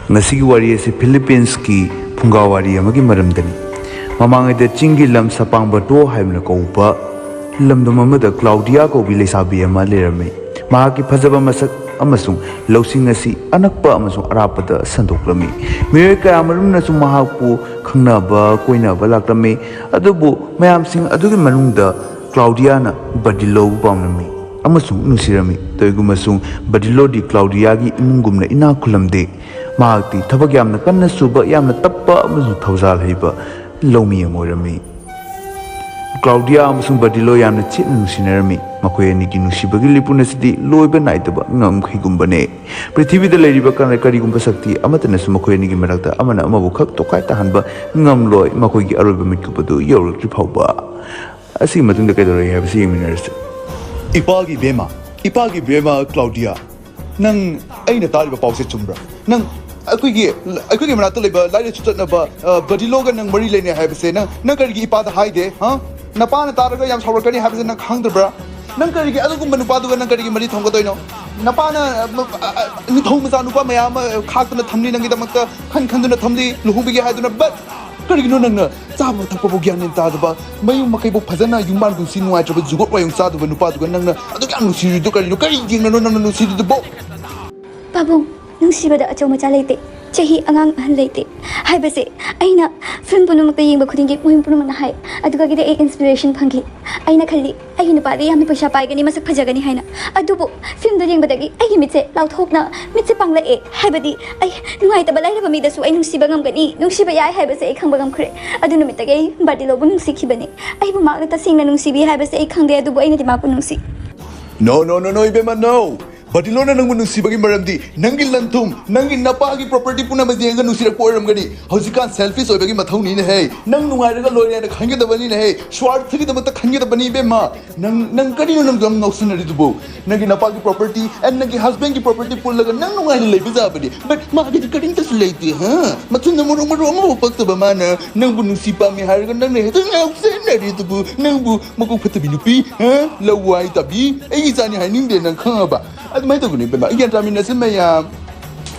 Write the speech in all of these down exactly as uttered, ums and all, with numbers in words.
ꯉꯁꯤꯒꯤ ꯋꯥꯔꯤ ꯑꯁꯤ ꯐꯤꯂꯤꯄꯤꯟꯁꯀꯤ ꯐꯨꯡꯒꯥ ꯋꯥꯔꯤ ꯑꯃꯒꯤ ꯃꯔꯝꯗꯅꯤ꯫ ꯃꯃꯥꯡꯉꯩꯗ ꯆꯤꯡꯒꯤ ꯂꯝ ꯁꯄꯥꯡꯕꯇꯣ ꯍꯥꯏꯕꯅ ꯀꯧꯕ ꯂꯝꯗꯝ ꯑꯃꯗ ꯀ꯭ꯂꯥꯎꯗꯤꯌꯥ ꯀꯧꯕꯤ ꯂꯩꯁꯥꯕꯤ ꯑꯃ ꯂꯩꯔꯝꯃꯤ꯫ ꯃꯍꯥꯛꯀꯤ ꯐꯖꯕ ꯃꯁꯛ ꯑꯃꯁꯨꯡ ꯂꯧꯁꯤꯡ ꯑꯁꯤ ꯑꯅꯛꯄ ꯑꯃꯁꯨꯡ ꯑꯔꯥꯞꯄꯗ ꯁꯟꯗꯣꯛꯂꯝꯃꯤ꯫ ꯃꯤꯑꯣꯏ ꯀꯌꯥꯃꯔꯨꯝꯅꯁꯨ ꯃꯍꯥꯛꯄꯨ ꯈꯪꯅꯕ ꯀꯣꯏꯅꯕ ꯂꯥꯛꯂꯝꯃꯤ꯫ ꯑꯗꯨꯕꯨ ꯃꯌꯥꯝꯁꯤꯡ ꯑꯗꯨꯒꯤ ꯃꯅꯨꯡꯗ ꯀ꯭ꯂꯥꯎꯗꯤꯌꯥꯅ ꯕꯔꯗꯤꯂꯣꯕꯨ ꯄꯥꯝꯂꯝꯃꯤ ꯑꯃꯁꯨꯡ ꯅꯨꯡꯁꯤꯔꯝꯃꯤ꯫ ꯇꯧꯏꯒꯨꯝꯕꯁꯨꯡ ꯕꯔꯗꯤꯂꯣꯗꯤ ꯀ꯭ꯂꯥꯎꯗꯤꯌꯥꯒꯤ ꯏꯃꯨꯡꯒꯨꯝꯅ ꯏꯅꯥꯛ ꯈꯨꯜꯂꯝꯗꯦ꯫ ꯃꯍꯥꯛꯇꯤ ꯊꯕꯛ ꯌꯥꯝꯅ ꯀꯟꯅ ꯁꯨꯕ, ꯌꯥꯝꯅ ꯇꯞꯄ ꯑꯃꯁꯨꯡ ꯊꯧꯖꯥꯜ ꯍꯩꯕ ꯂꯧꯃꯤ ꯑꯃ ꯑꯣꯏꯔꯝꯃꯤ꯫ ꯀ꯭ꯂꯥꯎꯗꯤꯌꯥ ꯑꯃꯁꯨꯡ ꯕꯔꯗꯤꯂꯣ ꯌꯥꯝꯅ ꯆꯦꯠꯅ ꯅꯨꯡꯁꯤꯅꯔꯝꯃꯤ꯫ ꯃꯈꯣꯏ ꯑꯅꯤꯒꯤ ꯅꯨꯡꯁꯤꯕꯒꯤ ꯂꯤꯄꯨꯟ ꯑꯁꯤꯗꯤ ꯂꯣꯏꯕ ꯅꯥꯏꯗꯕ ꯉꯝꯈꯩꯒꯨꯝꯕꯅꯦ꯫ ꯄ꯭ꯔꯤꯊꯤꯕꯤꯗ ꯂꯩꯔꯤꯕ ꯀꯔꯤ-, ꯀꯔꯤꯒꯨꯝꯕ ꯁꯛꯇꯤ ꯑꯃꯠꯇꯅꯁꯨ ꯃꯈꯣꯏ ꯑꯅꯤꯒꯤ ꯃꯔꯛꯇ ꯑꯃꯅ ꯑꯃꯕꯨ ꯈꯛ ꯇꯣꯈꯥꯏ ꯇꯥꯍꯟꯕ ꯉꯝꯂꯣꯏ꯫ ꯃꯈꯣꯏꯒꯤ ꯑꯔꯣꯏꯕ ꯃꯤꯠꯀꯨꯞ ꯑꯗꯨ ꯌꯧꯔꯛꯇ꯭ꯔꯤ ꯐꯥꯎꯕ꯫ ꯑꯁꯤꯒꯤ ꯃꯇꯨꯡꯗ ꯀꯩꯗꯧꯔꯛꯏ ꯍꯥꯏꯕꯁꯤ ꯌꯦꯡꯃꯤꯟꯅꯔꯁꯤ꯫ ꯏꯄꯥꯒꯤ ꯏꯕꯦꯝꯃ, ꯏꯄꯥꯒꯤ ꯏꯕꯦꯝꯃ ꯀ꯭ꯂꯥꯎꯗꯤꯌꯥ, ꯅꯪ ꯑꯩꯅ ꯇꯥꯔꯤꯕ ꯄꯥꯎꯁꯦ ꯆꯨꯝꯕ꯭ꯔꯥ? ꯅꯪ ꯑꯩꯈꯣꯏꯒꯤ, ꯑꯩꯈꯣꯏꯒꯤ ꯃꯅꯥꯛꯇ ꯂꯩꯕ ꯂꯥꯏꯔꯤꯛꯁꯨ ꯆꯠꯅꯕ, ꯑ, ꯕꯗꯤꯂꯣꯒ ꯅꯪ ꯃꯔꯤ ꯂꯩꯅꯩ ꯍꯥꯏꯕꯁꯦ ꯅꯪ, ꯅꯪ ꯀꯔꯤꯒꯤ ꯏꯄꯥꯗ ꯍꯥꯏꯗꯦ? ꯍꯥ? ꯅꯄꯥꯅ ꯇꯥꯔꯒ ꯌꯥꯝ ꯁꯥꯎꯔꯛꯀꯅꯤ ꯍꯥꯏꯕꯁꯦ ꯅꯪ ꯈꯪꯗꯕ꯭ꯔꯥ? ꯅꯪ ꯀꯔꯤꯒꯤ ꯑꯗꯨꯒꯨꯝꯕ ꯅꯨꯄꯥꯗꯨꯒ ꯅꯪ ꯀꯔꯤꯒꯤ ꯃꯔꯤ ꯊꯝꯒꯗꯣꯏꯅꯣ? ꯅꯄꯥꯅ, ꯑ, ꯑ, ꯑ, ꯅꯤꯡꯊꯧ ꯃꯆꯥ ꯅꯨꯄꯥ ꯃꯌꯥꯝ ꯑꯃ ꯈꯥꯛꯇꯨꯅ ꯊꯝꯂꯤ ꯅꯪꯒꯤꯗꯃꯛꯇ, ꯈꯟ ꯈꯟꯗꯨꯅ ꯊꯝꯂꯤ ꯂꯨꯍꯣꯡꯕꯤꯒꯦ ꯍꯥꯏꯗꯨꯅ, but ꯀꯔꯤꯒꯤꯅꯣ ꯅꯪꯅ ꯆꯥꯕ ꯊꯛꯄꯐꯥꯎ ꯒ꯭ꯌꯥꯟ ꯃꯦꯟ ꯇꯥꯗꯕ, ꯃꯌꯨꯝ ꯃꯀꯩꯐꯥꯎ ꯐꯖꯅ ꯌꯨꯝꯕꯥꯟ ꯄꯨꯟꯁꯤ ꯅꯨꯡꯉꯥꯏꯇ꯭ꯔꯕ ꯖꯨꯒꯣꯠ ꯋꯥꯌꯣꯡ ꯆꯥꯗꯕ ꯅꯨꯄꯥꯗꯨꯒ ꯅꯪꯅ ꯑꯗꯨꯛ ꯌꯥꯝ ꯅꯨꯡꯁꯤꯔꯤꯗꯨ ꯀꯔꯤꯅꯣ? ꯀꯔꯤ ꯌꯦꯡꯅꯅꯣ ꯅꯪꯅ ꯅꯨꯡꯁꯤꯔꯤꯗꯨꯕꯣ? ꯄꯥꯕꯨꯡ, ꯅꯨꯡꯁꯤꯕꯗ ꯑꯆꯧ ꯃꯆꯥ ꯂꯩꯇꯦ, ꯆꯍꯤ ꯑꯉꯥꯡ ꯑꯍꯟ ꯂꯩꯇꯦ ꯍꯥꯏꯕꯁꯦ ꯑꯩꯅ ꯐꯤꯂꯝ ꯄꯨꯝꯅꯃꯛꯇ ꯌꯦꯡꯕ ꯈꯨꯗꯤꯡꯒꯤ ꯃꯣꯏ ꯄꯨꯝꯅꯃꯛꯅ ꯍꯥꯏ꯫ ꯑꯗꯨꯗꯒꯤꯗꯤ ꯑꯩ inspiration ꯐꯪꯈꯤ꯫ ꯑꯩꯅ ꯈꯜꯂꯤ, "ꯑꯩꯒꯤ ꯅꯨꯄꯥꯗꯤ ꯌꯥꯝꯅ ꯄꯩꯁꯥ ꯄꯥꯏꯒꯅꯤ, ꯃꯁꯛ ꯐꯖꯒꯅꯤ" ꯍꯥꯏꯅ꯫ ꯑꯗꯨꯕꯨ ꯐꯤꯂꯝꯗꯨ ꯌꯦꯡꯕꯗꯒꯤ ꯑꯩꯒꯤ ꯃꯤꯠꯁꯦ ꯂꯥꯎꯊꯣꯛꯅ ꯃꯤꯠꯁꯦ ꯄꯥꯡꯂꯛꯑꯦ꯫ ꯍꯥꯏꯕꯗꯤ ꯑꯩ ꯅꯨꯡꯉꯥꯏꯇꯕ ꯂꯥꯏꯔꯕ ꯃꯤꯗꯁꯨ ꯑꯩ ꯅꯨꯡꯁꯤꯕ ꯉꯝꯒꯅꯤ, ꯅꯨꯡꯁꯤꯕ ꯌꯥꯏ ꯍꯥꯏꯕꯁꯦ ꯑꯩ ꯈꯪꯕ ꯉꯝꯈ꯭ꯔꯦ꯫ ꯑꯗꯨ ꯅꯨꯃꯤꯠꯇꯒꯤ ꯑꯩ ꯕꯥꯔꯗꯤꯂꯣꯕꯨ ꯅꯨꯡꯁꯤꯈꯤꯕꯅꯤ꯫ ꯑꯩꯕꯨ ꯃꯍꯥꯛꯅ ꯇꯁꯦꯡꯅ ꯅꯨꯡꯁꯤꯕꯤ ꯍꯥꯏꯕꯁꯦ ꯑꯩ ꯈꯪꯗꯦ, ꯑꯗꯨꯕꯨ ꯑꯩꯅꯗꯤ ꯃꯍꯥꯛꯄꯨ ꯅꯨꯡꯁꯤ꯫ No, no, no, no, ꯏꯕꯦꯝꯃ, no! ꯕꯥꯔꯗꯤꯂꯣꯅ ꯅꯪꯕꯨ ꯅꯨꯡꯁꯤꯕꯒꯤ ꯃꯔꯝꯗꯤ ꯅꯪꯒꯤ ꯂꯟ-ꯊꯨꯝ, ꯅꯪꯒꯤ ꯅꯄꯥꯒꯤ property ꯄꯨꯝꯅꯃꯛ ꯌꯦꯡꯉꯒ ꯅꯨꯡꯁꯤꯔꯛꯄ ꯑꯣꯏꯔꯝꯒꯅꯤ꯫ ꯍꯧꯖꯤꯛꯀꯥꯟ selfish ꯑꯣꯏꯕꯒꯤ ꯃꯊꯧꯅꯤꯅꯦꯍꯦ꯫ ꯅꯪ ꯅꯨꯡꯉꯥꯏꯔꯒ ꯂꯣꯏꯔꯦꯅ ꯈꯟꯒꯗꯕꯅꯤꯅꯦꯍꯦ꯫ ꯁ꯭ꯋꯥꯔꯊꯒꯤꯗꯃꯛꯇ ꯈꯟꯒꯗꯕꯅꯤ, ꯏꯕꯦꯝꯃ꯫ ꯅꯪ, ꯅꯪ ꯀꯔꯤꯅꯣ ꯅꯪ ꯑꯗꯨꯝ ꯉꯥꯎꯁꯤꯟꯅꯔꯤꯗꯨꯕꯨ? ꯅꯪꯒꯤ ꯅꯄꯥꯒꯤ property and ꯅꯪꯒꯤ husbandꯒꯤ property ꯄꯨꯜꯂꯒ ꯅꯪ ꯅꯨꯡꯉꯥꯏꯅ ꯂꯩꯕ ꯌꯥꯕꯅꯤ꯫ But ꯃꯥꯒꯤꯗꯤ ꯀꯔꯤꯝꯇꯁꯨ ꯂꯩꯇꯦ, ꯍꯥ? ꯃꯆꯤꯟꯗ ꯃꯔꯨ ꯃꯔꯨ ꯑꯃꯐꯥꯎ ꯄꯛꯇꯕ ꯃꯥꯅ ꯅꯪꯕꯨ ꯅꯨꯡꯁꯤ ꯄꯥꯝꯃꯤ ꯍꯥꯏꯔꯒ ꯅꯪꯅ ꯍꯦꯛꯇ ꯉꯥꯎꯁꯤꯟꯅꯔꯤꯗꯨꯕꯨ? ꯅꯪꯕꯨ ꯃꯀꯣꯛ ꯐꯠꯇꯕꯤ ꯅꯨꯄꯤ, ꯍꯥ? ꯂꯋꯥꯏ ꯇꯥꯕꯤ, ꯑꯩꯒꯤ ꯏꯆꯥꯅꯤ ꯍꯥꯏꯅꯤꯡꯗꯦ ꯅꯪ ꯈꯪꯉꯕ? ꯑꯗꯨꯃꯥꯏꯅ ꯇꯧꯒꯅꯨ ꯏꯕꯦꯝꯃ, ꯒ꯭ꯌꯥꯟ ꯇꯥꯃꯤꯟꯅꯁꯤ ꯃꯌꯥꯝ꯫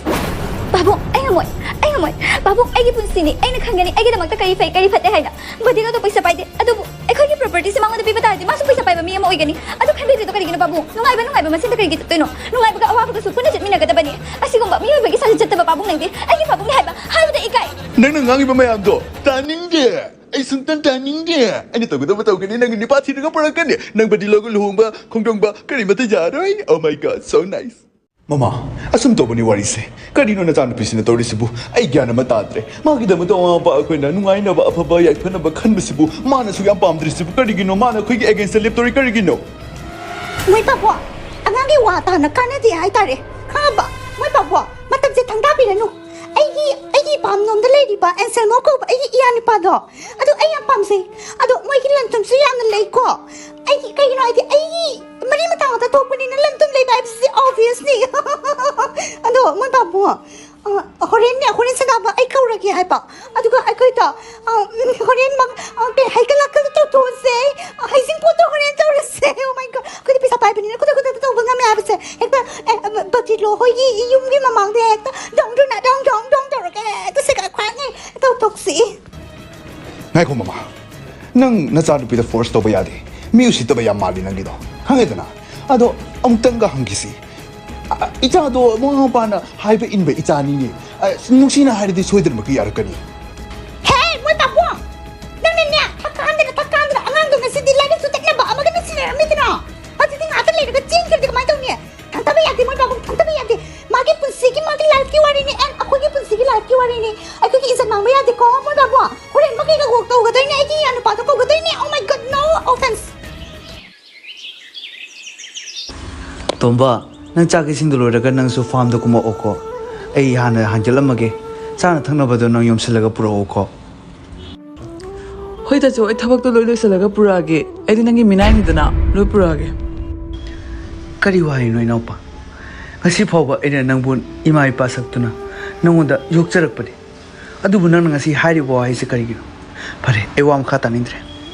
ꯄꯥꯕꯨꯡ, ꯑꯩ ꯃꯣꯏ, ꯄꯥꯕꯨꯡ, ꯑꯩꯒꯤ ꯄꯨꯟꯁꯤꯅꯤ, ꯑꯩꯅ ꯈꯪꯒꯅꯤ ꯑꯩꯒꯤꯗꯃꯛꯇ ꯀꯔꯤ ꯐꯩ, ꯀꯔꯤ ꯐꯠꯇꯦ ꯍꯥꯏꯅ꯫ ꯕꯗꯤꯜ ꯑꯗꯣ ꯄꯩꯁꯥ ꯄꯥꯏꯗꯦ, ꯑꯗꯨꯕꯨ ꯑꯩꯈꯣꯏꯒꯤ ꯄ꯭ꯔꯣꯄꯔꯇꯤꯁꯦ ꯃꯉꯣꯟꯗ ꯄꯤꯕ ꯇꯥꯔꯗꯤ ꯃꯥꯁꯨ ꯄꯩꯁꯥ ꯄꯥꯏꯕ ꯃꯤ ꯑꯃ ꯑꯣꯏꯒꯅꯤ꯫ ꯑꯗꯨ ꯈꯟꯕꯤꯗ꯭ꯔꯤꯗꯣ ꯀꯔꯤꯒꯤꯅꯣ ꯄꯥꯕꯨꯡ? ꯅꯨꯡꯉꯥꯏꯕ ꯅꯨꯡꯉꯥꯏꯕ ꯃꯁꯦꯟꯗ ꯀꯔꯤꯒꯤ ꯆꯠꯇꯣꯏꯅꯣ? ꯅꯨꯡꯉꯥꯏꯕꯒ ꯑꯋꯥꯕꯒꯁꯨ ꯄꯨꯟꯅ ꯆꯠꯃꯤꯟꯅꯒꯗꯕꯅꯤ꯫ ꯑꯁꯤꯒꯨꯝꯕ ꯃꯤꯑꯣꯏꯕꯒꯤ ꯁꯥꯖꯠ ꯆꯠꯇꯕ ꯄꯥꯕꯨꯡ ꯅꯪꯗꯤ꯫ ꯑꯩꯒꯤ ꯄꯥꯕꯨꯡꯅꯤ ꯍꯥꯏꯕ ꯍꯥꯏꯕꯗ ꯏꯀꯥꯏ꯫ ꯅꯪꯅ ꯉꯥꯡꯉꯤꯕ ꯃꯌꯥꯝꯗꯣ ꯇꯥꯅꯤꯡꯗꯦ꯫ ꯑꯩ ꯁꯨꯡꯇꯥ ꯇꯥꯅꯤꯡꯗꯦ꯫ ꯑꯩꯅ ꯇꯧꯒꯗꯕ ꯇꯧꯒꯅꯤ, ꯅꯪꯒꯤ ꯅꯨꯄꯥ ꯊꯤꯔꯒ ꯄꯨꯔꯛꯀꯅꯤ꯫ ꯅꯪ ꯕꯗꯤꯜꯒ ꯂꯨꯍꯣꯡꯕ ꯈꯣꯡꯗꯣꯡꯕ ꯀꯔꯤꯃꯠꯇ ꯌꯥꯔꯣꯏ꯫ Oh my God, so nice. ꯃꯃꯥ, ꯑꯁꯨꯝ ꯇꯧꯕꯅꯤ ꯋꯥꯔꯤꯁꯦ꯫ ꯀꯔꯤꯅꯣ ꯅꯆꯥꯅꯨꯄꯤꯁꯤꯅ ꯇꯧꯔꯤꯁꯤꯕꯨ? ꯑꯩ ꯒ꯭ꯌꯥꯟ ꯑꯃ ꯇꯥꯗ꯭ꯔꯦ꯫ ꯃꯥꯒꯤꯗꯃꯛꯇ ꯃꯃꯥ ꯃꯄꯥ ꯑꯩꯈꯣꯏꯅ ꯅꯨꯡꯉꯥꯏꯅꯕ, ꯑꯐꯕ ꯌꯥꯏꯐꯅꯕ ꯈꯟꯕꯁꯤꯕꯨ ꯃꯥꯅꯁꯨ ꯌꯥꯝ ꯄꯥꯝꯗ꯭ꯔꯤꯁꯤꯕꯨ ꯀꯔꯤꯒꯤꯅꯣ? ꯃꯥꯅ ꯑꯩꯈꯣꯏꯒꯤ ꯑꯦꯒꯦꯟꯁꯇ ꯂꯦꯞꯇꯣꯔꯤ ꯀꯔꯤꯒꯤꯅꯣ? ꯃꯣꯏ ꯄꯥꯕꯨꯡ, ꯑꯉꯥꯡꯒꯤ ꯋꯥ ꯇꯥꯅ ꯀꯥꯟꯅꯗꯦ ꯍꯥꯏꯇꯥꯔꯦ꯫ ꯈꯪꯉꯕ? ꯃꯣꯏ ꯄꯥꯕꯨꯡ, ꯃꯇꯝꯁꯦ ꯊꯪꯗꯥꯕꯤꯔꯅꯨ꯫ ꯑꯩꯒꯤ, ꯑꯩꯒꯤ ꯏꯄꯥꯝꯂꯣꯝꯗ ꯂꯩꯔꯤꯕ ꯑꯦꯟꯁꯦꯜꯃꯣ ꯀꯧꯕ ꯑꯩꯒꯤ ꯏꯌꯥ ꯅꯨꯄꯥꯗꯣ, ꯑꯗꯨ ꯑꯩ ꯌꯥꯝ ꯄꯥꯝꯖꯩ꯫ ꯑꯗꯣ ꯃꯣꯏꯒꯤ ꯂꯟ ꯊꯨꯝꯁꯨ ꯌꯥꯝꯅ ꯂꯩꯀꯣ꯫ ꯑꯩꯒꯤ, ꯀꯩꯒꯤꯅꯣ ꯍꯥꯏꯗꯤ, ꯑꯩꯒꯤ ꯃꯔꯤ ꯃꯇꯥ ꯉꯥꯛꯇ ꯊꯣꯛꯄꯅꯤꯅ ꯂꯟ ꯊꯨꯝ ꯂꯩꯕ ꯍꯥꯏꯕꯁꯤꯗꯤ ꯑꯣꯕꯤꯌꯁꯅꯤ꯫ ꯑꯗꯣ ꯃꯣꯏ ꯄꯥꯕꯨꯡ, ꯑ, ꯍꯣꯔꯦꯟꯅꯦ, ꯍꯣꯔꯦꯟ ꯁꯅꯥꯕ ꯑꯩ ꯀꯧꯔꯒꯦ ꯍꯥꯏꯕ꯫ ꯑꯗꯨꯒ ꯑꯩꯈꯣꯏꯗꯣ, ꯑ, ꯎꯝ, ꯍꯣꯔꯦꯟꯃꯛ, ꯑ, ꯀꯩ, ꯍꯩꯀꯠ ꯂꯥꯀꯠ ꯇꯧꯊꯣꯛꯑꯁꯦ꯫ ꯑ, ꯍꯩꯖꯤꯡꯄꯣꯠꯇꯣ ꯍꯣꯔꯦꯟ ꯇꯧꯔꯁꯦ꯫ Oh my God, ꯑꯩꯈꯣꯏꯗꯤ ꯄꯩꯁꯥ ꯄꯥꯏꯕꯅꯤꯅ ꯈꯨꯗꯛ ꯈꯨꯗꯛꯇ ꯇꯧꯕ ꯉꯝꯃꯦ ꯍꯥꯏꯕꯁꯦ꯫ ꯍꯦꯛꯇ, ꯑꯦ, ꯑ, ꯕꯇꯤꯂꯣ ꯍꯣꯏꯒꯤ ꯌꯨꯝꯒꯤ ꯃꯃꯥꯡꯗ ꯍꯦꯛꯇ ꯗꯣꯡ ꯗꯨꯅ ꯗꯣꯡ ꯗꯣꯡ ꯗꯣꯡ ꯇꯧꯔꯒ ꯍꯦꯛꯇ ꯁꯦꯒꯥꯏ ꯈ꯭ꯋꯥꯏꯅꯤ ꯇꯧꯊꯣꯛꯁꯤ꯫ ꯉꯥꯏꯈꯣ ꯃꯃꯥ, ꯅꯪ ꯅꯆꯥꯅꯨꯄꯤꯗ ꯐꯣꯔꯁ ꯇꯧꯕ ꯌꯥꯗꯦ꯫ ꯃꯤ ꯎꯁꯤꯠꯇꯕ ꯌꯥꯝ ꯃꯥꯜꯂꯤ ꯅꯪꯒꯤꯗꯣ, ꯈꯪꯉꯦꯗꯅ? ꯑꯗꯣ ꯑꯃꯨꯛꯇꯪꯒ ꯍꯪꯈꯤꯁꯤ꯫ ꯑ, ꯏꯆꯥꯗꯣ ꯃꯃꯥ ꯃꯄꯥꯅ ꯍꯥꯏꯕ ꯏꯟꯕ ꯏꯆꯥꯅꯤꯅꯦ꯫ ꯑ, ꯅꯨꯡꯁꯤꯅ ꯍꯥꯏꯔꯗꯤ ꯁꯣꯏꯗꯅꯃꯛꯀꯤ ꯌꯥꯔꯛꯀꯅꯤ꯫ ꯍꯦ, ꯃꯣꯏ ꯄꯥꯕꯨꯡ! ꯅꯪꯅꯅꯦ, ꯊꯛꯀꯥꯟꯗꯅ, ꯊꯛꯀꯥꯟꯗꯅ ꯑꯉꯥꯡꯗꯣ ꯉꯁꯤꯗꯤ ꯂꯥꯏꯔꯤꯛꯁꯨ ꯇꯠꯅꯕ ꯑꯃꯒ ꯅꯨꯡꯁꯤꯅꯔꯝꯃꯤꯗꯅ? ꯑꯗꯨꯗꯤ ꯉꯥꯛꯇ ꯂꯩꯔꯒ ꯆꯦꯟꯈ꯭ꯔꯗꯤ ꯀꯃꯥꯏꯅ ꯇꯧꯅꯤ? ꯊꯛꯇꯕ ꯌꯥꯗꯦ, ꯃꯣꯏ ꯄꯥꯕꯨꯡ, ꯊꯛꯇꯕ ꯌꯥꯗꯦ꯫ ꯃꯥꯒꯤ ꯄꯨꯟꯁꯤꯒꯤ, ꯃꯥꯒꯤ ꯂꯥꯏꯐꯀꯤ ꯋꯥꯔꯤꯅꯤ, ꯑꯦꯟ ꯑꯩꯈꯣꯏꯒꯤ ꯄꯨꯟꯁꯤꯒꯤ ꯂꯥꯏꯐꯀꯤ ꯋꯥꯔꯤꯅꯤ꯫ ꯑꯩꯈꯣꯏꯒꯤ ꯏꯖꯠ ꯃꯥꯡꯕ ꯌꯥꯗꯦꯀꯣ, ꯃꯣꯏ ꯄꯥꯕꯨꯡ꯫ ꯍꯣꯔꯦꯟ ꯃꯈꯩꯒ ꯀꯧꯒꯗꯣꯏꯅꯦ, ꯑꯩꯒꯤ ꯏꯌꯥ ꯅꯨꯄꯥꯗꯣ ꯀꯧꯒꯗꯣꯏꯅꯦ꯫ Oh my God, no offense. ꯇꯣꯝꯕ, ꯅꯪ ꯆꯥꯛ ꯏꯁꯤꯡꯗꯣ ꯂꯣꯏꯔꯒ ꯅꯪꯁꯨ ꯐꯥꯔꯝꯗ ꯀꯨꯝꯃꯛꯑꯣꯀꯣ꯫ ꯑꯩ ꯍꯥꯟꯅ ꯍꯥꯟꯖꯜꯂꯝꯃꯒꯦ꯫ ꯆꯥꯅ ꯊꯛꯅꯕꯗꯣ ꯅꯪ ꯌꯣꯝꯁꯤꯜꯂꯒ ꯄꯨꯔꯛꯑꯣꯀꯣ꯫ ꯍꯣꯏ ꯇꯥꯆꯧ, ꯑꯩ ꯊꯕꯛꯇꯣ ꯂꯣꯏ ꯂꯣꯏꯁꯤꯜꯂꯒ ꯄꯨꯔꯛꯑꯒꯦ꯫ ꯑꯩꯗꯤ ꯅꯪꯒꯤ ꯃꯤꯅꯥꯏꯅꯤꯗꯅ, ꯂꯣꯏ ꯄꯨꯔꯛꯑꯒꯦ꯫ ꯀꯔꯤ ꯋꯥꯔꯤꯅꯣ ꯏꯅꯥꯎꯄꯥ? ꯉꯁꯤ ꯐꯥꯎꯕ ꯑꯩꯅ ꯅꯪꯕꯨ ꯏꯃꯥ ꯏꯄꯥ ꯁꯛꯇꯨꯅ ꯅꯪꯉꯣꯟꯗ ꯌꯣꯛꯆꯔꯛꯄꯅꯤ꯫ ꯑꯗꯨꯕꯨ ꯅꯪꯅ ꯉꯁꯤ ꯍꯥꯏꯔꯤꯕ ꯋꯥꯍꯩꯁꯦ ꯀꯔꯤꯒꯤꯅꯣ? ꯐꯔꯦ, ꯑꯩ ꯋꯥ ꯃꯈꯥ ꯇꯥꯅꯤꯡꯗ꯭ꯔꯦ꯫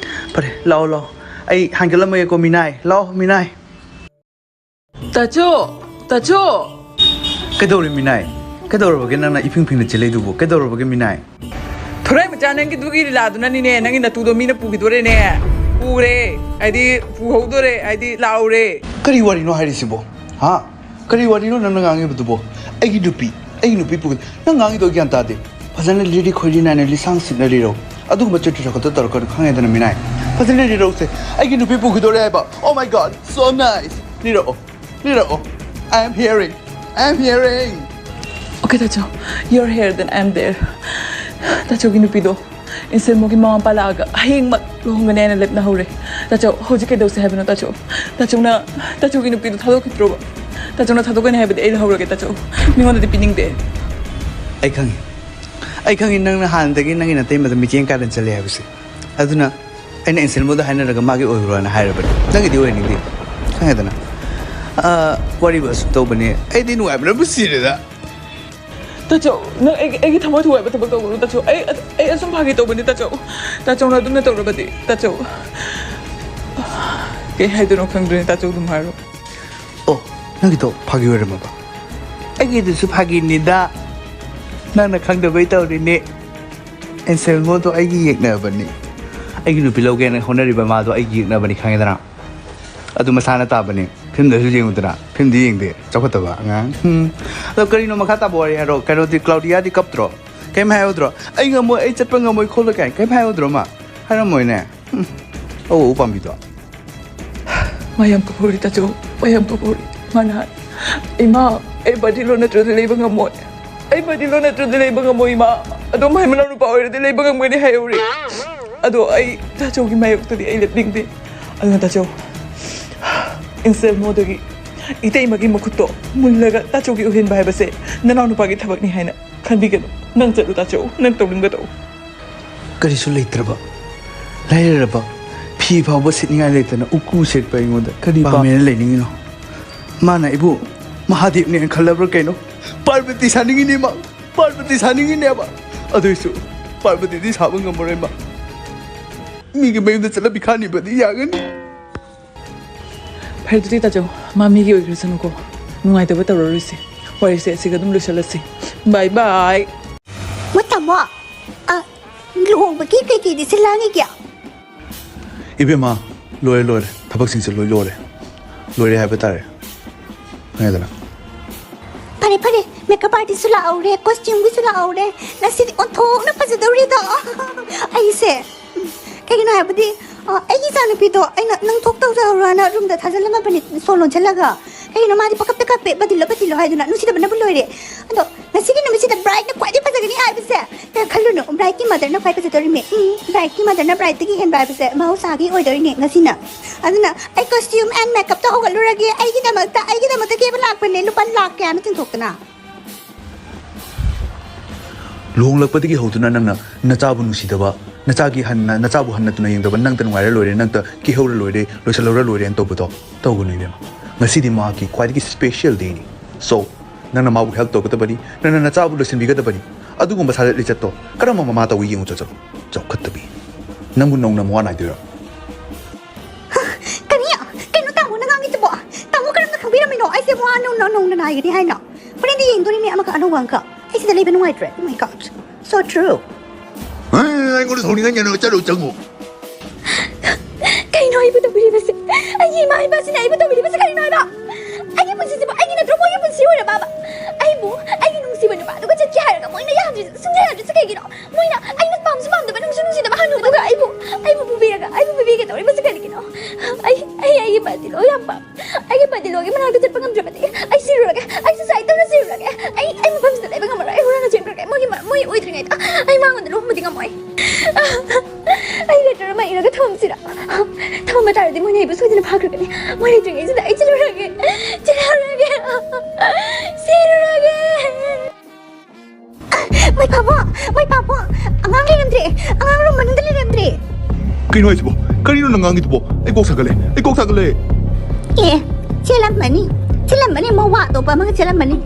ꯐꯔꯦ, ꯂꯥꯛꯑꯣ, ꯂꯥꯛꯑꯣ꯫ ꯑꯩ ꯍꯥꯟꯒꯠꯂꯝꯃꯒꯦꯀꯣ, ꯃꯤꯅꯥꯏ꯫ ꯂꯥꯛꯑꯣ, ꯃꯤꯅꯥꯏ꯫ ꯇꯥꯆꯧ! ꯇꯥꯆꯧ! ꯀꯩꯗꯧꯔꯦ, ꯃꯤꯅꯥꯏ? ꯀꯩꯗꯧꯔꯕꯒꯦ ꯅꯪꯅ ꯏꯐꯤꯡ ꯐꯤꯡꯅ ꯆꯦꯜꯂꯛꯏꯗꯨꯕꯨ? ꯀꯩꯗꯧꯔꯕꯒꯦ ꯃꯤꯅꯥꯏ? ꯊꯣꯔꯥꯏ ꯃꯆꯥ, ꯅꯪꯒꯤꯗꯨꯒꯤ ꯂꯤꯂꯥꯗꯨꯅꯅꯤꯅꯦ, ꯅꯪꯒꯤ ꯅꯇꯨꯗꯣ ꯃꯤꯅ ꯄꯨꯈꯤꯗꯣꯔꯦꯅꯦ꯫ ꯄꯨꯈ꯭ꯔꯦ ꯍꯥꯏꯗꯤ ꯄꯨꯍꯧꯗꯣꯔꯦ ꯍꯥꯏꯗꯤ ꯂꯥꯎꯔꯦ꯫ ꯀꯔꯤ ꯋꯥꯔꯤꯅꯣ ꯍꯥꯏꯔꯤꯁꯤꯕꯣ? ꯍꯥ? ꯀꯔꯤ ꯋꯥꯔꯤꯅꯣ ꯅꯪꯅ ꯉꯥꯡꯉꯤꯕꯗꯨꯕꯣ? ꯑꯩꯒꯤ ꯅꯨꯄꯤ, ꯑꯩꯒꯤ ꯅꯨꯄꯤ ꯄꯨꯈꯤ-, ꯅꯪ ꯉꯥꯡꯉꯤꯗꯣ ꯑꯩ ꯒ꯭ꯌꯥꯟ ꯇꯥꯗꯦ꯫ ꯐꯖꯅ ꯂꯤꯔꯤ ꯈꯣꯏꯔꯤ ꯅꯥꯏꯅ ꯂꯤꯁꯥꯡ ꯁꯤꯠꯅ ꯂꯤꯔꯣ꯫ ꯑꯗꯨꯒꯨꯝꯕ ꯆꯨꯇꯤ ꯆꯥꯈꯠꯇ ꯇꯧꯔꯛꯀꯅꯨ, ꯈꯪꯉꯦꯗꯅ ꯃꯤꯅꯥꯏ꯫ ꯐꯖꯅ ꯂꯤꯔꯧꯁꯦ꯫ ꯑꯩꯒꯤ ꯅꯨꯄꯤ ꯄꯨꯈꯤꯗꯣꯔꯦ ꯍꯥꯏꯕ꯫ Oh my God, so nice. ꯂꯤꯔꯛꯑꯣ, ꯂꯤꯔꯛꯑꯣ꯫ I am hearing, I am hearing. Okay, ꯇꯥꯆꯧ, you're here, then I'm there. ꯇꯥꯆꯧꯒꯤ ꯅꯨꯄꯤꯗꯣ ꯏꯟꯁꯦꯜꯃꯣꯒꯤ ꯃꯃꯥ ꯃꯄꯥ ꯂꯥꯛꯑꯒ ꯍꯌꯦꯡꯃꯛ ꯂꯨꯍꯣꯡꯒꯅꯤ ꯍꯥꯏꯅ ꯂꯦꯞꯅꯍꯧꯔꯦ꯫ ꯇꯥꯆꯧ, ꯍꯧꯖꯤꯛ ꯀꯩꯗꯧꯁꯦ ꯍꯥꯏꯕꯅꯣ ꯇꯥꯆꯧ? ꯇꯥꯆꯧꯅ, ꯇꯥꯆꯧꯒꯤ ꯅꯨꯄꯤꯗꯣ ꯊꯥꯗꯣꯛꯈꯤꯗ꯭ꯔꯣꯕ? ꯇꯥꯆꯧꯅ ꯊꯥꯗꯣꯛꯀꯅꯤ ꯍꯥꯏꯕꯗꯤ ꯑꯩ ꯂꯧꯍꯧꯔꯒꯦ ꯇꯥꯆꯧ꯫ ꯃꯤꯉꯣꯟꯗꯗꯤ ꯄꯤꯅꯤꯡꯗꯦ꯫ ꯑꯩ ꯈꯪꯉꯤ, ꯑꯩ ꯈꯪꯉꯤ ꯅꯪꯅ ꯍꯥꯟꯅꯗꯒꯤ ꯅꯪꯒꯤ ꯅꯇꯩꯃꯗ ꯃꯤꯠꯌꯦꯡ ꯀꯥꯏꯗꯅ ꯆꯠꯂꯦ ꯍꯥꯏꯕꯁꯦ꯫ ꯑꯗꯨꯅ ꯑꯩꯅ ꯏꯟꯁꯦꯜꯃꯣꯗ ꯍꯥꯏꯅꯔꯒ ꯃꯥꯒꯤ ꯑꯣꯏꯈ꯭ꯔꯣꯅ ꯍꯥꯏꯔꯕꯅꯤ꯫ ꯅꯪꯒꯤꯗꯤ ꯑꯣꯏꯍꯟꯅꯤꯡꯗꯦ, ꯈꯪꯉꯦꯗꯅ꯫ ꯑꯥ, ꯋꯥꯔꯤꯕꯨ ꯑꯁꯨꯝ ꯇꯧꯕꯅꯦ, ꯑꯩꯗꯤ ꯅꯨꯡꯉꯥꯏꯕꯅꯕꯨ ꯁꯤꯔꯦꯗ꯫ ꯇꯥꯆꯧ, ꯅꯪ ꯑꯩꯒꯤ, ꯑꯩꯒꯤ ꯊꯃꯣꯏ ꯊꯨꯒꯥꯏꯕ ꯊꯕꯛ ꯇꯧꯒꯅꯨ ꯇꯥꯆꯧ꯫ ꯑꯩ, ꯑꯩ ꯑꯁꯨꯝ ꯐꯥꯒꯤ ꯇꯧꯕꯅꯤ ꯇꯥꯆꯧ꯫ ꯇꯥꯆꯧꯅ ꯑꯗꯨꯝꯅ ꯇꯧꯔꯕꯗꯤ ꯇꯥꯆꯧ, ꯀꯩ ꯍꯥꯏꯗꯣꯏꯅꯣ ꯈꯪꯗ꯭ꯔꯦ ꯇꯥꯆꯧ, ꯑꯗꯨꯝ ꯍꯥꯏꯔꯣ꯫ ꯑꯣ, ꯅꯪꯒꯤꯗꯣ ꯐꯥꯒꯤ ꯑꯣꯏꯔꯝꯃꯕ? ꯑꯩꯒꯤꯗꯨꯁꯨ ꯐꯥꯒꯤꯅꯤꯗ, ꯅꯪꯅ ꯈꯪꯗꯕꯩ ꯇꯧꯔꯤꯅꯦ꯫ ꯑꯦꯟꯁꯦꯜꯃꯣꯗꯣ ꯑꯩꯒꯤ ꯌꯦꯛꯅꯕꯅꯤ꯫ ꯑꯩꯒꯤ ꯅꯨꯄꯤ ꯂꯧꯒꯦꯅ ꯍꯣꯠꯅꯔꯤꯕ ꯃꯥꯗꯣ ꯑꯩꯒꯤ ꯌꯦꯛꯅꯕꯅꯤ, ꯈꯪꯉꯦꯗꯅ꯫ ꯑꯗꯨ ꯃꯁꯥꯅ ꯇꯥꯕꯅꯤ꯫ ꯐꯤꯂꯝꯗꯁꯨ ꯌꯦꯡꯉꯨꯗꯅ꯫ ꯐꯤꯂꯝꯗꯤ ꯌꯦꯡꯗꯦ, ꯆꯥꯎꯈꯠꯇꯕ ꯑꯉꯥꯡ꯫ ꯎꯝ꯫ ꯑꯗꯣ ꯀꯔꯤꯅꯣ ꯃꯈꯥ ꯇꯥꯕ ꯋꯥꯔꯤ ꯍꯥꯏꯔꯣ? ꯀꯩꯅꯣꯗꯤ, ꯀ꯭ꯂꯥꯎꯗꯤꯌꯥꯗꯤ ꯀꯞꯇ꯭ꯔꯣ? ꯀꯩꯝ ꯍꯥꯏꯍꯧꯗ꯭ꯔꯣ? "ꯑꯩ ꯉꯝꯃꯣꯏ, ꯑꯩ ꯆꯠꯄ ꯉꯝꯃꯣꯏ" ꯈꯣꯠꯂꯣꯏ ꯀꯥꯏꯅ ꯀꯩꯝ ꯍꯥꯏꯍꯧꯗ꯭ꯔꯣ ꯃꯥ? ꯍꯥꯏꯔꯝꯃꯣꯏꯅꯦ꯫ ꯎꯝ꯫ ꯑꯧ, ꯎ ꯄꯥꯝꯕꯤꯗꯣ꯫ ꯃꯥ ꯌꯥꯝ ꯀꯞꯍꯧꯔꯤ ꯇꯥꯆꯧ, ꯃꯥ ꯌꯥꯝ ꯀꯞꯍꯧꯔꯤ꯫ ꯃꯥꯅ ꯍꯥꯏ, "ꯏꯃꯥ, ꯑꯩ ꯕꯥꯗꯤꯂꯣ ꯅꯠꯇ꯭ꯔꯗꯤ ꯂꯩꯕ ꯉꯝꯃꯣꯏ꯫ ꯑꯩ ꯕꯥꯗꯤꯂꯣ ꯅꯠꯇ꯭ꯔꯗꯤ ꯂꯩꯕ ꯉꯝꯃꯣꯏ ꯏꯃꯥ꯫ ꯑꯗꯣ ꯃꯥꯏ ꯃꯅꯥꯎ ꯅꯨꯄꯥ ꯑꯣꯏꯔꯗꯤ ꯂꯩꯕ ꯉꯝꯒꯅꯤ" ꯍꯥꯏꯍꯧꯔꯤ꯫ ꯑꯗꯣ ꯑꯩ ꯇꯥꯆꯧꯒꯤ ꯃꯥꯌꯣꯛꯇꯗꯤ ꯑꯩ ꯂꯦꯞꯅꯤꯡꯗꯦ꯫ ꯑꯗꯨꯅ ꯇꯥꯆꯧ, ꯏꯟꯁꯦꯜꯃꯣꯗꯒꯤ ꯏꯇꯩꯃꯒꯤ ꯃꯈꯨꯠꯇꯣ ꯃꯨꯜꯂꯒ ꯇꯥꯆꯧꯒꯤ ꯑꯣꯏꯍꯟꯕ ꯍꯥꯏꯕꯁꯦ ꯅꯅꯥꯎ ꯅꯨꯄꯥꯒꯤ ꯊꯕꯛꯅꯤ ꯍꯥꯏꯅ ꯈꯟꯕꯤꯒꯅꯨ꯫ ꯅꯪ ꯆꯠꯂꯨ ꯇꯥꯆꯧ, ꯅꯪ ꯇꯧꯅꯤꯡꯕ ꯇꯧ꯫ ꯀꯔꯤꯁꯨ ꯂꯩꯇ꯭ꯔꯕ, ꯂꯥꯏꯔꯔꯕ, ꯐꯤ ꯐꯥꯎꯕ ꯁꯦꯠꯅꯤꯡꯉꯥꯏ ꯂꯩꯇꯅ ꯎꯀꯨ ꯁꯦꯠꯄ ꯑꯩꯉꯣꯟꯗ ꯀꯔꯤ ꯄꯥꯝꯃꯦꯅ ꯂꯩꯅꯤꯡꯉꯤꯅꯣ? ꯃꯥꯅ ꯑꯩꯕꯨ ꯃꯍꯥꯗꯦꯕꯅꯦꯅ ꯈꯜꯂꯕ꯭ꯔꯥ ꯀꯩꯅꯣ? ꯄꯥꯔꯕꯇꯤ ꯁꯥꯅꯤꯡꯉꯤꯅꯦ ꯃꯥ, ꯄꯥꯔꯕꯇꯤ ꯁꯥꯅꯤꯡꯉꯤꯅꯦꯕ꯫ ꯑꯗꯨꯏꯁꯨ ꯄꯥꯔꯕꯇꯤꯗꯤ ꯁꯥꯕ ꯉꯝꯃꯔꯣꯏ ꯃꯥ꯫ ꯃꯤꯒꯤ ꯃꯌꯨꯝꯗ ꯆꯠꯂ ꯄꯤꯈꯥꯅꯤꯕꯗꯤ ꯌꯥꯒꯅꯤ꯫ ꯐꯔꯦ, ꯑꯗꯨꯗꯤ ꯇꯥꯆꯧ, ꯃꯥ ꯃꯤꯒꯤ ꯑꯣꯏꯈ꯭ꯔꯁꯅꯨꯀꯣ, ꯅꯨꯡꯉꯥꯏꯇꯕ ꯇꯧꯔꯔꯣꯏꯁꯦ꯫ ꯋꯥꯔꯤꯁꯦ ꯑꯁꯤꯒ ꯑꯗꯨꯝ ꯂꯣꯏꯁꯤꯜꯂꯁꯤ꯫ ꯕꯥꯏ ꯕꯥꯏ꯫ ꯃꯣꯏ ꯇꯥꯃꯣ, ꯑ, ꯂꯨꯍꯣꯡꯕꯒꯤ ꯀꯩꯀꯩꯗꯤ ꯁꯤꯜꯂꯛꯑꯅꯤꯒꯦ? ꯏꯕꯦꯝꯃ, ꯂꯣꯏꯔꯦ, ꯂꯣꯏꯔꯦ꯫ ꯊꯕꯛꯁꯤꯡꯁꯦ ꯂꯣꯏ ꯂꯣꯏꯔꯦ꯫ ꯂꯣꯏꯔꯦ ꯍꯥꯏꯕ ꯇꯥꯔꯦ꯫ ꯈꯪꯉꯦꯗꯅ? ꯐꯔꯦ, ꯐꯔꯦ꯫ Makeup artistꯁꯨ ꯂꯥꯛꯍꯧꯔꯦ, costumeꯒꯤꯁꯨ ꯂꯥꯛꯍꯧꯔꯦ꯫ ꯉꯁꯤꯗꯤ ꯑꯣꯟꯊꯣꯛꯅ ꯐꯖꯗꯧꯔꯤꯗꯣ꯫ ꯑꯩꯁꯦ, ꯎꯝ, ꯀꯩꯒꯤꯅꯣ ꯍꯥꯏꯕꯗꯤ, ꯑ, ꯑꯩꯒꯤ ꯏꯆꯥꯅꯨꯄꯤꯗꯣ ꯑꯩꯅ "ꯅꯪ ꯊꯣꯛ ꯇꯧꯖꯍꯧꯔꯣ" ꯍꯥꯏꯅ roomꯗ ꯊꯥꯖꯤꯜꯂꯝꯃꯕꯅꯤ, ꯁꯣ ꯂꯣꯟꯁꯤꯜꯂꯒ꯫ ꯀꯩꯒꯤꯅꯣ ꯃꯥꯗꯤ ꯄꯪꯀꯞꯇ ꯀꯞꯄꯦ, "ꯕꯗꯤꯜꯂꯣ, ꯕꯗꯤꯜꯂꯣ" ꯍꯥꯏꯗꯨꯅ ꯅꯨꯡꯁꯤꯗꯕꯅꯕꯨ ꯂꯣꯏꯔꯦ꯫ ꯑꯗꯣ ꯉꯁꯤꯒꯤ ꯅꯨꯃꯤꯠꯁꯤꯗ brideꯅ ꯈ꯭ꯋꯥꯏꯗꯒꯤ ꯐꯖꯒꯅꯤ ꯍꯥꯏꯕꯁꯦ ꯀꯩꯝ ꯈꯜꯂꯨꯅꯨ, brideꯀꯤ motherꯅ ꯈ꯭ꯋꯥꯏ ꯐꯖꯗꯣꯔꯤꯃꯤ꯫ ꯎꯝ, brideꯀꯤ motherꯅ brideꯇꯒꯤ ꯍꯦꯟꯕ ꯍꯥꯏꯕꯁꯦ ꯃꯍꯧꯁꯥꯒꯤ ꯑꯣꯏꯗꯣꯔꯤꯅꯦ ꯉꯁꯤꯅ꯫ ꯑꯗꯨꯅ ꯑꯩ costume and makeupꯇ ꯍꯧꯒꯠꯂꯨꯔꯒꯦ꯫ ꯑꯩꯒꯤꯗꯃꯛꯇ, ꯑꯩꯒꯤꯗꯃꯛꯇ ꯀꯦꯕ ꯂꯥꯛꯄꯅꯦ, ꯂꯨꯄꯥ ꯂꯥꯛ ꯀꯌꯥꯅꯣ ꯇꯤꯡꯊꯣꯛꯇꯅ꯫ ꯂꯨꯍꯣꯡꯂꯛꯄꯗꯒꯤ ꯍꯧꯗꯨꯅ ꯅꯪꯅ ꯅꯆꯥꯕꯨ ꯅꯨꯡꯁꯤꯗꯕ, ꯅꯆꯥꯒꯤ ꯍꯟꯅ, ꯅꯆꯥꯕꯨ ꯍꯟꯅ ꯇꯨꯅ ꯌꯦꯡꯗꯕ, ꯅꯪꯇ ꯅꯨꯡꯉꯥꯏꯔ ꯂꯣꯏꯔꯦ, ꯅꯪꯇ ꯀꯦꯍꯧꯔ ꯂꯣꯏꯔꯦ, ꯂꯣꯏꯁꯤꯜꯍꯧꯔ ꯂꯣꯏꯔꯦꯅ ꯇꯧꯕꯗꯣ ꯇꯧꯒꯅꯨ ꯏꯕꯦꯝꯃ꯫ ꯉꯁꯤꯗꯤ ꯃꯍꯥꯛꯀꯤ ꯈ꯭ꯋꯥꯏꯗꯒꯤ special dayꯅꯤ꯫ So, ꯅꯪꯅ ꯃꯥꯕꯨ help ꯇꯧꯒꯗꯕꯅꯤ, ꯅꯪꯅ ꯅꯆꯥꯕꯨ ꯂꯣꯏꯁꯤꯟꯕꯤꯒꯗꯕꯅꯤ꯫ ꯑꯗꯨꯒꯨꯝꯕ ꯁꯥꯖꯠ ꯂꯤꯆꯠꯇꯣ ꯀꯔꯝꯕ ꯃꯃꯥ ꯇꯧꯏ ꯌꯦꯡꯉꯨ ꯆꯠꯆꯠꯂꯣ꯫ ꯆꯥꯎꯈꯠꯇꯕꯤ꯫ ꯅꯪꯕꯨ ꯅꯧꯅ ꯃꯋꯥ ꯅꯥꯏꯗꯣꯏꯔꯣ? ꯀꯔꯤ? ꯀꯩꯅꯣ ꯇꯥꯃꯣꯅ ꯉꯥꯡꯉꯤꯁꯤꯕꯣ? ꯇꯥꯃꯣ ꯀꯔꯝꯅ ꯈꯪꯕꯤꯔꯝꯃꯤꯅꯣ ꯑꯩꯁꯦ ꯃꯋꯥ ꯅꯧꯅ, ꯅꯧꯅ ꯅꯥꯏꯒꯅꯤ ꯍꯥꯏꯅ? ꯍꯣꯔꯦꯟꯗꯤ ꯌꯦꯡꯗꯣꯔꯤꯃꯤ ꯑꯃꯈꯛ ꯑꯅꯧꯕ ꯑꯃꯈꯛ꯫ ꯑꯩ ꯁꯤꯗ ꯂꯩꯕ ꯅꯨꯡꯉꯥꯏꯇ꯭ꯔꯦ꯫ Oh my God. So true. ꯑꯩꯉꯣꯟꯗ ꯁꯥꯎꯅꯤꯡꯍꯟꯒꯅꯨ, ꯆꯠꯂꯣ, ꯆꯪꯉꯣ꯫ ꯀꯩꯅꯣ ꯑꯩꯕꯨ ꯇꯧꯕꯤꯔꯤꯕꯁꯦ? ꯑꯩꯒꯤ ꯏꯃꯥ ꯏꯄꯥꯁꯤꯅ ꯑꯩꯕꯨ ꯇꯧꯕꯤꯔꯤꯕꯁꯦ ꯀꯔꯤꯅꯣ ꯍꯥꯏꯕ? ꯑꯩꯒꯤ ꯄꯨꯟꯁꯤꯁꯤꯕꯨ ꯑꯩꯒꯤ ꯅꯠꯇ꯭ꯔꯣ ꯃꯣꯏꯒꯤ ꯄꯨꯟꯁꯤ ꯑꯣꯏꯔꯕꯕ? ꯑꯩꯕꯨ ꯑꯩꯒꯤ ꯅꯨꯡꯁꯤꯕ ꯅꯨꯄꯥꯗꯨꯒ ꯆꯠꯀꯦ ꯍꯥꯏꯔꯒ ꯃꯣꯏꯅ ꯌꯥꯗ꯭ꯔꯤꯁꯦ, ꯁꯨꯡꯌꯥ ꯌꯥꯗ꯭ꯔꯤꯁꯦ ꯀꯩꯒꯤꯅꯣ? ꯃꯣꯏꯅ ꯑꯩꯅ ꯄꯥꯝꯁꯨ ꯄꯥꯝꯗꯕ, ꯅꯨꯡꯁꯨ ꯅꯨꯡꯁꯤꯗꯕ ꯍꯅꯨꯕꯗꯨꯒ ꯑꯩꯕꯨ, ꯑꯩꯕꯨ ꯄꯨꯕꯤꯔꯒ, ꯑꯩꯕꯨ ꯄꯨꯕꯤꯒꯦ ꯇꯧꯔꯤꯕꯁꯦ ꯀꯔꯤꯒꯤꯅꯣ? ꯑꯩ, ꯑꯩ ꯑꯩꯒꯤ ꯕꯗꯤꯜꯂꯣ ꯌꯥꯝ ꯄꯥꯝꯃꯤ꯫ ꯑꯩꯒꯤ ꯕꯗꯤꯜꯂꯣꯒꯤ ꯃꯅꯥꯛꯇ ꯆꯠꯄ ꯉꯝꯗ꯭ꯔꯕꯗꯤ ꯑꯩ ꯁꯤꯔꯨꯔꯒꯦ꯫ ꯑꯩ suicide ꯇꯧꯅ ꯁꯤꯔꯨꯔꯒꯦ꯫ ꯑꯩ, ꯑꯩ ꯃꯐꯝꯁꯤꯗ ꯂꯩꯕ ꯉꯝꯃꯔꯣꯏ꯫ ꯑꯩ ꯍꯨꯔꯥꯟꯅ ꯆꯦꯟꯈ꯭ꯔꯒꯦ꯫ ꯃꯣꯏꯒꯤ ꯃ-, ꯃꯣꯏ ꯑꯣꯏꯗ꯭ꯔꯤꯉꯩꯗ ꯑꯩ ꯃꯉꯣꯟꯗ ꯂꯨꯍꯣꯡꯕꯗꯤ ꯉꯝꯃꯣꯏ꯫ ꯑꯩ letter ꯑꯃ ꯏꯔꯒ ꯊꯝꯃꯝꯁꯤꯔ? ꯊꯝꯃꯝꯕ ꯇꯥꯔꯗꯤ ꯃꯣꯏꯅ ꯑꯩꯕꯨ ꯁꯣꯏꯗꯅ ꯐꯥꯈ꯭ꯔꯒꯅꯤ꯫ ꯃꯣꯏ ꯂꯩꯇ꯭ꯔꯤꯉꯩꯁꯤꯗ ꯑꯩ ꯆꯦꯜꯂꯨꯔꯒꯦ꯫ ꯆꯦꯜꯂꯨꯔꯒꯦ꯫ ꯁꯤꯔꯨꯔꯒꯦ꯫ ꯃꯣꯏ ꯄꯥꯕꯨꯡ, ꯃꯣꯏ ꯄꯥꯕꯨꯡ, ꯑꯉꯥꯡ ꯂꯩꯔꯝꯗ꯭ꯔꯦ, ꯑꯉꯥꯡ room ꯃꯅꯨꯡꯗ ꯂꯩꯔꯝꯗ꯭ꯔꯦ꯫ ꯀꯩꯅꯣ ꯍꯥꯏꯁꯤꯕꯣ? ꯀꯔꯤꯅꯣ ꯅꯪ ꯉꯥꯡꯉꯤꯗꯨꯕꯣ? ꯑꯩ ꯀꯣꯛ ꯁꯥꯒꯠꯂꯦ, ꯑꯩ ꯀꯣꯛ ꯁꯥꯒꯠꯂꯦ꯫ ꯑꯦ, ꯆꯦꯜꯂꯝꯃꯅꯤ, ꯆꯦꯜꯂꯝꯃꯅꯤ, ꯃꯋꯥ ꯑꯇꯣꯞꯄ ꯑꯃꯒ ꯆꯦꯜꯂꯝꯃꯅꯤ꯫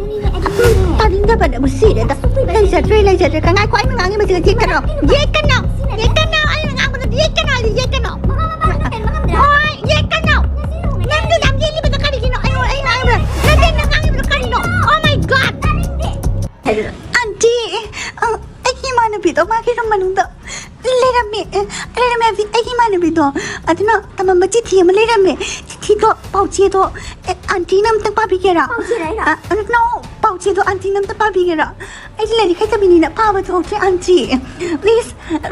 ꯇꯥꯅꯤꯡꯗꯕꯅꯕꯨ ꯁꯤꯔꯦꯗ꯫ ꯂꯩꯖꯗ꯭ꯔꯦ, ꯂꯩꯖꯗ꯭ꯔꯦ꯫ ꯉꯥꯏꯈꯣ, ꯑꯩꯅ ꯉꯥꯡꯉꯤꯕꯁꯤꯒ ꯌꯦꯠꯀꯅꯣ, ꯌꯦꯠꯀꯅꯣ, ꯌꯦꯠꯀꯅꯣ, ꯑꯩꯅ ꯉꯥꯡꯕꯗ ꯌꯦꯠꯀꯅꯣ, ꯌꯦꯠꯀꯅꯣ꯫ ꯍꯣꯏ, ꯌꯦꯠꯀꯅꯣ꯫ ꯅꯪꯗꯤ ꯌꯥꯝ ꯌꯦꯠꯂꯤꯕꯗꯣ ꯀꯔꯤꯒꯤꯅꯣ? ꯑꯩꯉꯣꯟꯗ, ꯑꯩꯅ ꯍꯥꯏꯕꯗ ꯅꯠꯇꯦ, ꯅꯪ ꯉꯥꯡꯉꯤꯕꯗꯣ ꯀꯔꯤꯅꯣ? Oh my ꯑꯗꯨꯅ ꯇꯝꯃꯝꯕ ꯆꯤꯊꯤ ꯑꯃ ꯂꯩꯔꯝꯃꯦ꯫ ꯆꯤꯊꯤꯗꯣ, ꯄꯥꯎꯆꯦꯗꯣ, ꯑꯦ, ꯑꯟꯇꯤꯅ ꯑꯝꯇꯪ ꯄꯥꯕꯤꯒꯦꯔꯥ? ꯄꯥꯎꯆꯦꯔꯥ ꯍꯥꯏꯔꯣ? ꯑ, ꯑ, no, ꯄꯥꯎꯆꯦꯗꯣ ꯑꯟꯇꯤꯅ ꯑꯝꯇ ꯄꯥꯕꯤꯒꯦꯔꯥ? ꯑꯩꯗꯤ ꯂꯥꯏꯔꯤꯛ ꯍꯩꯇꯕꯤꯅꯤꯅ ꯄꯥꯕ ꯊꯣꯛꯇ꯭ꯔꯦ, aunty. Please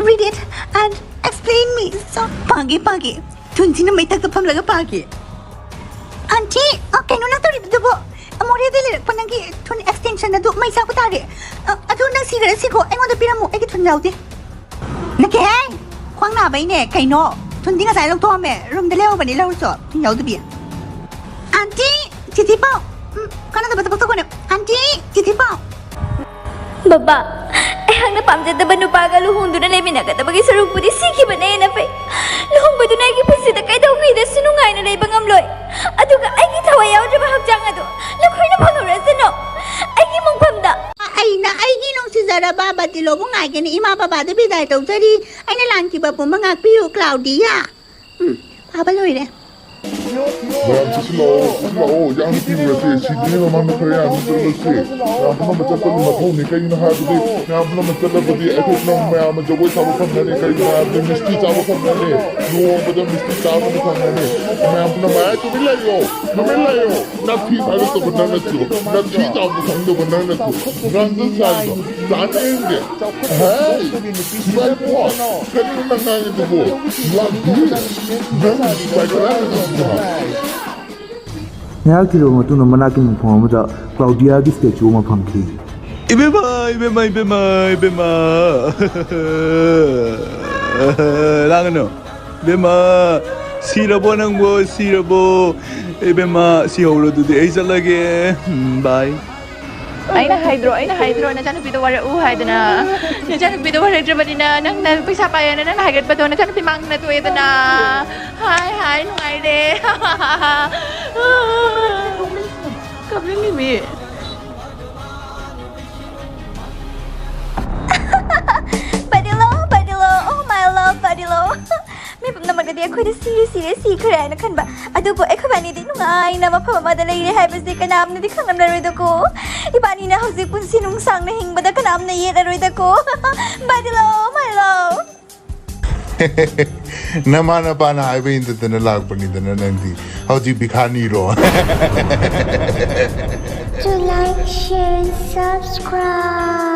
read it and explain me. So, ꯄꯥꯒꯦ, ꯄꯥꯒꯦ꯫ ꯊꯨꯟꯁꯤꯅ ꯃꯩꯊꯛꯇ ꯐꯝꯂꯒ ꯄꯥꯒꯦ꯫ ꯑꯟꯇꯤ, ꯑ, ꯀꯩꯅꯣ ꯅꯪ ꯇꯧꯔꯤꯗꯨꯕꯣ? ꯑꯃꯣꯔꯦꯗ ꯂꯩꯔꯛꯄ ꯅꯪꯒꯤ ꯊꯨꯟ extension ꯑꯗꯨ ꯃꯩ ꯆꯥꯛꯄ ꯇꯥꯔꯦ꯫ ꯑ, ꯑꯗꯨ ꯅꯪ ꯁꯤꯈꯔ ꯁꯤꯈꯣ, ꯑꯩꯉꯣꯟꯗ ꯄꯤꯔꯝꯃꯨ, ꯑꯩꯒꯤ ꯊꯨꯟ ꯌꯥꯎꯗꯦ꯫ ꯅꯠꯇꯦꯍꯦ! ꯈ꯭ꯋꯥꯡ ꯅꯥꯕꯩꯅꯦ ꯀꯩꯅꯣ꯫ ꯊꯨꯟꯗꯤ ꯉꯁꯥꯏ ꯂꯧꯊꯣꯛꯑꯝꯃꯦ꯫ ꯔꯨꯝꯗ ꯂꯩꯍꯧꯕꯅꯦ, ꯂꯧꯔꯨꯆꯣ꯫ ꯊꯨꯟ ꯌꯥꯎꯗꯕꯤ꯫ ꯑꯟꯇꯤ! ꯆꯤꯊꯤ ꯄꯥꯎ꯫ ꯎꯝ, ꯀꯥꯟꯅꯗꯕ ꯊꯕꯛ ꯇꯧꯒꯅꯨ꯫ ꯑꯟꯇꯤ! ꯆꯤꯊꯤ ꯄꯥꯎ꯫ ꯕꯕꯥ, ꯑꯩꯍꯥꯛꯅ ꯄꯥꯝꯖꯗꯕ ꯅꯨꯄꯥꯒ ꯂꯨꯍꯣꯡꯗꯨꯅ ꯂꯩꯃꯤꯟꯅꯒꯗꯕꯒꯤ ꯁꯔꯨꯛꯄꯨꯗꯤ ꯁꯤꯈꯤꯕꯅ ꯍꯦꯟꯅ ꯐꯩ꯫ ꯂꯨꯍꯣꯡꯕꯗꯨꯅ ꯑꯩꯒꯤ ꯄꯨꯟꯁꯤꯗ ꯀꯩꯗꯧꯉꯩꯗꯁꯨ ꯅꯨꯡꯉꯥꯏꯅ ꯂꯩꯕ ꯉꯝꯂꯣꯏ꯫ ꯑꯗꯨꯒ ꯑꯩꯒꯤ ꯊꯋꯥꯏ ꯌꯥꯎꯗ꯭ꯔꯕ ꯍꯛꯆꯥꯡ ꯑꯗꯨ ꯂꯈꯣꯏꯅ ꯐꯪꯍꯧꯔꯁꯅꯨ꯫ ꯑꯩꯒꯤ ꯃꯪꯐꯝꯗ ꯑꯩꯅ ꯑꯩꯒꯤ ꯅꯨꯡꯁꯤꯖꯔꯕ ꯕꯇꯤꯂꯣꯕꯨ ꯉꯥꯏꯒꯅꯤ꯫ ꯏꯃꯥ ꯕꯕꯥꯗ ꯕꯤꯗꯥꯏ ꯇꯧꯖꯔꯤ꯫ ꯑꯩꯅ ꯂꯥꯟꯈꯤꯕ ꯄꯨꯝꯕ ꯉꯥꯛꯄꯤꯌꯨ, ꯀ꯭ꯂꯥꯎꯗꯤꯌꯥ꯫ ꯎꯝ, ꯐꯥꯕ ꯂꯣꯏꯔꯦ꯫ ꯃꯌꯥꯝ ꯆꯠꯁꯤꯜꯂꯛꯑꯣ, ꯆꯠꯁꯤꯜꯂꯛꯑꯣ, ꯌꯥꯝ ꯊꯤꯔꯨꯔꯁꯦ꯫ ꯁꯤꯗ꯭ꯔꯤꯉꯩ ꯃꯃꯥꯡꯗ ꯈꯔ ꯌꯥꯝ ꯆꯠꯂꯁꯦ꯫ ꯃꯌꯥꯝ ꯄꯨꯝꯅꯃꯛ ꯆꯠꯄꯒꯤ ꯃꯊꯧꯅꯤ꯫ ꯀꯩꯒꯤꯅꯣ ꯍꯥꯏꯕꯗꯤ ꯃꯌꯥꯝ ꯄꯨꯝꯅꯃꯛ ꯆꯠꯂꯕꯗꯤ ꯑꯩꯈꯣꯏ ꯄꯨꯝꯅꯃꯛ ꯃꯌꯥꯝ ꯑꯃ ꯖꯒꯣꯏ ꯁꯥꯕ ꯐꯪꯒꯅꯤ꯫ ꯀꯩꯒꯤꯅꯣ ꯍꯥꯏꯕꯗꯤ ꯃꯤꯁꯇꯤ ꯆꯥꯕ ꯐꯪꯒꯅꯤ꯫ ꯂꯨꯍꯣꯡꯕꯗ ꯃꯤꯁꯇꯤ ꯆꯥꯕ ꯐꯪꯒꯅꯤ꯫ ꯃꯌꯥꯝ ꯄꯨꯝꯅꯃꯛ, "ꯑꯦ, ꯇꯨꯃꯤꯟ ꯂꯩꯌꯣ, ꯇꯨꯃꯤꯟ ꯂꯩꯌꯣ, ꯅꯥꯊꯤ ꯐꯥꯏꯔꯛꯇꯕ ꯅꯪ ꯅꯠꯇ꯭ꯔꯣ? ꯅꯥꯊꯤ ꯆꯥꯕ ꯈꯪꯗꯕ ꯅꯪ ꯅꯠꯇ꯭ꯔꯣ? ꯉꯥꯡꯗ ꯆꯥꯏꯗꯣ ꯆꯥꯅꯤꯡꯗꯦ꯫ ꯍꯦ, ꯁꯤꯐꯥꯏ ꯕꯣꯁ, ꯀꯔꯤꯅꯣ ꯅꯪ ꯉꯥꯡꯉꯤꯗꯨꯕꯣ? ꯂꯥꯛꯄꯤꯔꯦ꯫ ꯅꯪ ꯁꯤꯐꯥꯏ ꯀꯗꯥꯏꯗ ꯈꯪꯕ꯭ꯔꯣ?" ꯉꯥꯏꯍꯥꯛ ꯊꯤꯔꯕ ꯃꯇꯨꯡꯗ ꯃꯅꯥꯛꯀꯤ ꯃꯐꯝ ꯑꯃꯗ ꯀ꯭ꯂꯥꯎꯗꯤꯌꯥꯒꯤ ꯁ꯭ꯇꯦꯆꯨ ꯑꯃ ꯐꯪꯈꯤ꯫ ꯏꯕꯦꯝꯃ, ꯏꯕꯦꯝꯃ, ꯏꯕꯦꯝꯃ, ꯏꯕꯦꯝꯃ꯫ ꯂꯥꯡꯒꯅꯨ꯫ ꯏꯕꯦꯝꯃ, ꯁꯤꯔꯕꯣ ꯅꯪꯕꯣ? ꯁꯤꯔꯕꯣ? ꯏꯕꯦꯝꯃ, ꯁꯤꯍꯧꯔꯣ ꯑꯗꯨꯗꯤ꯫ ꯑꯩ ꯆꯠꯂꯒꯦ꯫ ꯎꯝ, bye꯫ ꯑꯩꯅ ꯍꯥꯏꯗ꯭ꯔꯣ, ꯑꯩꯅ ꯍꯥꯏꯗ꯭ꯔꯣ, ꯅꯆꯥꯅꯨꯄꯤꯗꯣ ꯋꯥꯔꯛꯎ ꯍꯥꯏꯗꯅ? ꯅꯆꯥꯅꯨꯄꯤꯗꯣ ꯋꯥꯔꯛꯇ꯭ꯔꯕꯅꯤꯅ ꯅꯪꯅ ꯄꯩꯁꯥ ꯄꯥꯏꯌꯦꯅ ꯅꯪꯅ ꯍꯥꯏꯒꯠꯄꯗꯣ ꯅꯆꯥꯅꯨꯄꯤ ꯃꯥꯡꯗꯅ ꯇꯣꯛꯑꯦꯗꯅ꯫ ꯍꯥꯏ, ꯍꯥꯏ, ꯅꯨꯡꯉꯥꯏꯔꯦ꯫ ꯀꯞꯅꯤꯡꯉꯤꯃꯤ꯫ ꯕꯗꯤꯂꯣ, ꯕꯗꯤꯂꯣ, oh my love, ꯕꯗꯤꯂꯣ꯫ ꯃꯤ ꯄꯨꯝꯅꯃꯛꯅꯗꯤ ꯑꯩꯈꯣꯏꯗ ꯁꯤꯔꯦ, ꯁꯤꯔꯦ, ꯁꯤꯈ꯭ꯔꯦ ꯍꯥꯏꯅ ꯈꯟꯕ꯫ ꯑꯗꯨꯕꯨ ꯑꯩꯈꯣꯏꯕꯥꯅꯤꯗꯤ ꯅꯨꯡꯉꯥꯏꯅ ꯃꯐꯝ ꯑꯃꯗ ꯂꯩꯔꯦ ꯍꯥꯏꯕꯁꯤ ꯀꯅꯥꯝꯅꯗꯤ ꯈꯪꯂꯝꯂꯔꯣꯏꯗꯀꯣ꯫ ꯏꯕꯥꯅꯤꯅ ꯍꯧꯖꯤꯛ ꯄꯨꯟꯁꯤ ꯅꯨꯡꯁꯥꯡꯅ ꯍꯤꯡꯕꯗ ꯀꯅꯥꯝꯅ ꯌꯦꯠꯂꯔꯣꯏꯗꯀꯣ꯫ ꯕꯗꯤꯂꯣ, my love꯫ ꯅꯃꯥ ꯅꯄꯥꯅ ꯍꯥꯏꯕ ꯏꯟꯗꯗꯅ ꯂꯥꯛꯄꯅꯤꯗꯅ ꯅꯪꯗꯤ꯫ ꯍꯧꯖꯤꯛ ꯕꯤꯈꯥꯅꯤꯔꯣ? To like, share, and subscribe.